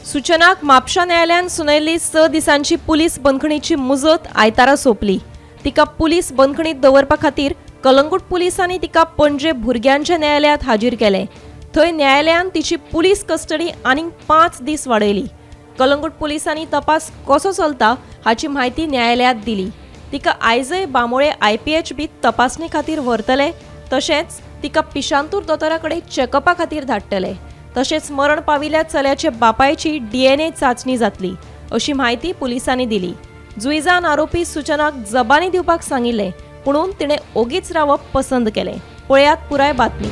सूचनाक म्हापशा न्यायालयान सुनायल्ली 6 दिसांची पुलीस बंदखणीची मुजत आयतारा सोंपली. तिका पुलीस बंदखणीत दवरपा खातीर कलंगूट पुलिसांनी तिका पणजे भुरग्यांच्या न्यायालयांत हाजीर केलें. थंय न्यायालयान तिची पुलीस कस्टडी आनीक 5 दीस वाडयली. कलंगूट पुलिसांनी तपास कसो चलता हाची म्हायती न्यायालयांत दिली. तिका आयजय बांबोळे IPHB तपासणी खातीर व्हरतले, तशेंच तिका पिशांतूर दोतोरा कडेन चॅकअपा खातीर धाडटले. तशेंच मरण पाविल्ल्या चल्याचे बापायची DNA चांचणी जातली अशी म्हायती पुलिसांनी दिली. जुईजान आरोपी सूचनाक जबानी दिवपाक सांगिल्लें, पुणून तिणें ओगीच रावप पसंत केलें. पळयात पुराय बातमी.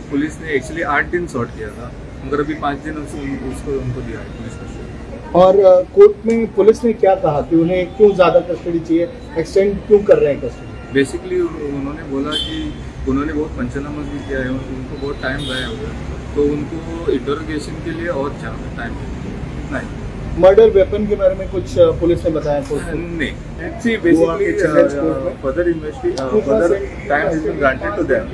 पुलिस ने एक्चुअली 8 दिन सॉर्ट किया था, मगर अभी 5 दिन उसको उनको दिया है पुलिस कस्टडी. और कोर्ट में पुलिस ने क्या कहा कि उन्हें क्यों ज़्यादा कस्टडी चाहिए, एक्सटेंड क्यों कर रहे हैं कस्टडी? बेसिकली उन्होंने बोला कि उन्होंने बहुत पंचनामा भी किया है, उनको बहुत टाइम गया हुआ, तो उनको इंटरोगेशन के लिए और टाइम नहीं. मर्डर वेपन के बारे में कुछ पुलिस ने बताया कोर्ट को? नहीं. See, basically further further time has been granted to them.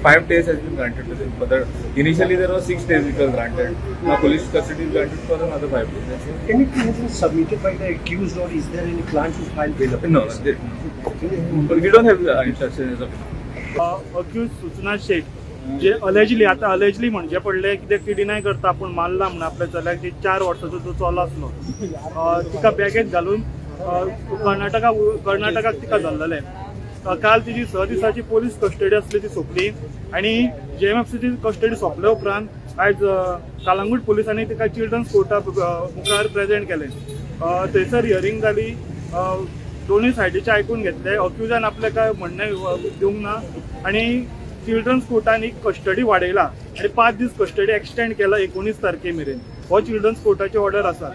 5 days has been granted to them. Further, initially there was 6 days it was granted. Now police custody is granted for another 5 days. Anything has been submitted by the accused, or is there any plan to file bail? No, but we don't have instructions as of now. Accused Suchana Shaikh J allegedly, आतां allegedly म्हणचे पडलें कित्याक ती deny करता आपूण मारला म्हूण आपल्या चल्याक. जी 4 वर्सांचो जो चलो आसलो तिका बॅगेत घालून कर्नाटकाक तिका धरलेलें. काल तिची 6 दिसांची पोलीस कस्टडी आसली ती सोंपली आनी JMFCची कस्टडी सोंपले उपरांत आयज कलंगूट पुलिसांनी तिका चिल्ड्रन्स कोर्टा मुखार प्रेजेंट केलें. थंयसर हियरींग जाली, दोनूय सायडीचें आयकून घेतलें. अक्युजान आपलें काय म्हणणें दिवंक ना आनी चिल्ड्रन्स कोर्टान एक कस्टडी वाडयला आनी 5 दीस कस्टडी एक्सटेंड केला 19 तारखे मेरेन. हो चिल्ड्रन्स कोर्टाची ऑर्डर आसा.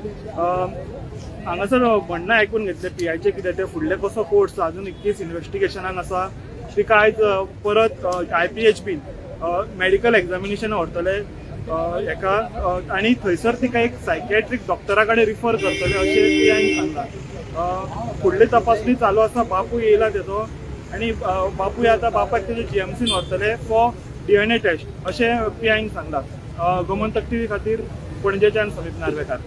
हांगासर म्हणणें आयकून घेतलें PIचें कितें तें, फुडलें कसो कोर्स अजून केस इन्वेस्टिगेशनान आसा. तिका आयज परत IPHB medical एग्जामिनेशन व्हरतले हेका आनी थंयसर तिका एक सायकॅट्रीक डॉक्टरा कडेन रिफर करतले अशें PIन सांगलां. फुडली तपासणी चालू आसा. बापूय येयला तेजो आनी बापूय आतां बापायक तेजे GMCन व्हरतले फॉर DNA test अशें PIन सांगलां. गोमंतक TV खातीर पणजेच्यान समीप नार्वेकार.